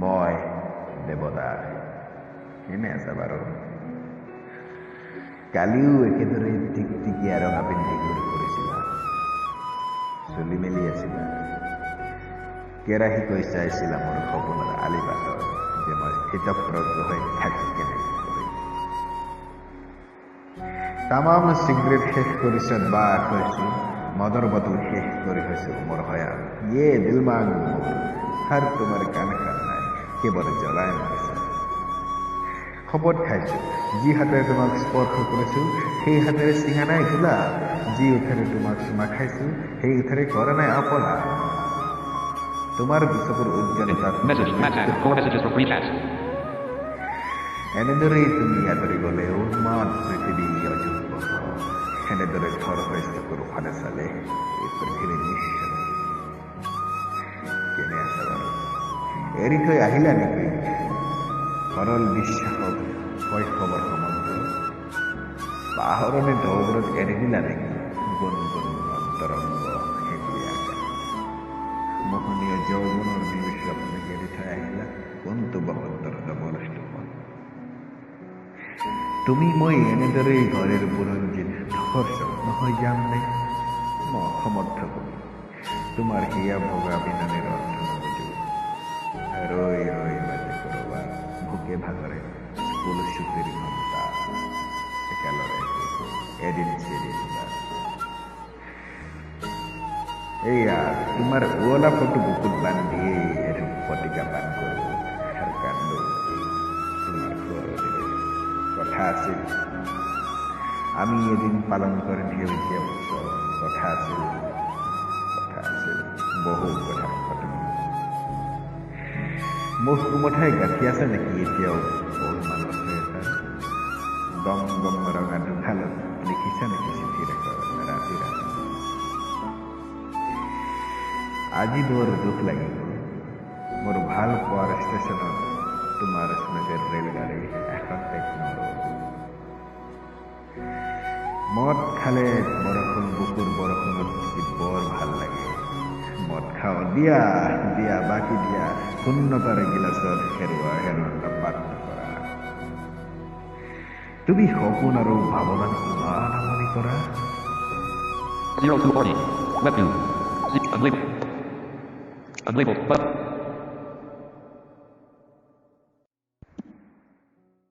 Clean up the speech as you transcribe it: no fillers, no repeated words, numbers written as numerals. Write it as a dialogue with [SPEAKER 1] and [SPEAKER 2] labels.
[SPEAKER 1] মই দেৱদাস। কেনে আছা বাৰু? কালিও একেদৰে টিকটিকীয়া ৰঙা পিন্ধি ঘূৰি ফুৰিছিলা, চুলি মেলি আছিলা, কেৰাহীকৈ চাইছিলা মোৰ সপোনৰ আলিবাটত যে মই স্থিতপ্ৰজ্ঞ হৈ থাকো কেনেকৈ। তামাম চিগাৰেট শেষ কৰিছ বা হৈছো, মদৰ বটল শেষ কৰি হৈছো মোৰ হয়াল। ইয়ে দিল মাং মোৰ আৰু তোমাৰ কাণ খান নাই, কেৱল জ্বলাই মাৰিছে। শপত খাইছো, যি হাতেৰে তোমাক স্পৰ্শ কৰিছো সেই হাতেৰে ছিঙা নাই গোলাপ, যি ওঁঠেৰে তোমাক চুমা খাইছো সেই ওঁঠেৰে কৰা নাই অপৰাধ। তোমাৰ দুচকুৰ উজ্জ্বলতাত
[SPEAKER 2] Message. WhatsApp. 4 messages from free chats.
[SPEAKER 1] এনেদৰেই তুমি আঁতৰি গ'লে উন্মাদ পৃথিৱী অযোগ্য। এনেদৰে থৰ হৈ চকুৰ ফালে চালে এই পৃথিৱী নিশ্চয়। কেনে আছা বাৰু? এৰি থৈ আহিলা নেকি সৰল বিশ্বাসক শৈশৱৰ সমুদ্ৰ? পাহৰণি ঢৌবোৰত এৰি দিলা নেকি গুণগুণ অন্তৰংগ সেউজীয়া আকাশ? মোহনীয় যৌৱনৰ নিমিষ স্বপ্নক এৰি থৈ আহিলা কোনটো বসন্তৰ ডবল ষ্টপত? তুমি মই এনেদৰেই ঘৰৰ বুৰঞ্জীত ধূসৰ স্বপ্ন হৈ যামনে? মই অসমৰ্থ কবি, তোমাৰ হিয়া ভগা বিননিৰ অৰ্থ নুবুজো। ৰৈ ৰৈ বাজে কৰবাত ভোকে ভাগৰে স্কুল ছুটিৰ ঘণ্টা, একালৰে এদিন চেদিন বাদ। এইয়া তোমাৰ উৱলা ফটো বুকুত বান্ধিয়েই এঢোক ফটিকা পান কৰোঁ আৰু কান্দো তোমাৰ সোঁৱৰণিৰে। কথা আছিল আমি এদিন পালন কৰিম সেউজীয়া উৎসৱ। কথা আছিল, কথা আছিল, বহু কথা খতম। মুখ কুমঠাই গাঁঠি আছে নেকি এতিয়াও অভিমানৰ চুৱেটাৰ? গম গম ৰঙা দুগালত লিখিছা নেকি চিঠি ৰেখৰ ৰাতি ৰাতি? আজি বৰ দুখ লাগি গ'ল, মোৰ ভাল পোৱাৰ ষ্টেচনত তোমাৰ স্মৃতিৰ ৰেলগাড়ী এখন্তেক নৰ'ল। মদ খালে বৰষুণ, বুকুৰ বৰষুণত তিতি বৰ ভাল লাগে। মদ খাওঁ, দিয়া দিয়া বাকী দিয়া, শূন্যতাৰ গিলাচত হেৰুৱা হেৰুৱা পাত্ৰ কৰা। তুমি সপোন আৰু ভাৱনাত ইমান আমনি কৰা।
[SPEAKER 2] 0240. Web view. Z. Unlabeled. Unlabeled. Button.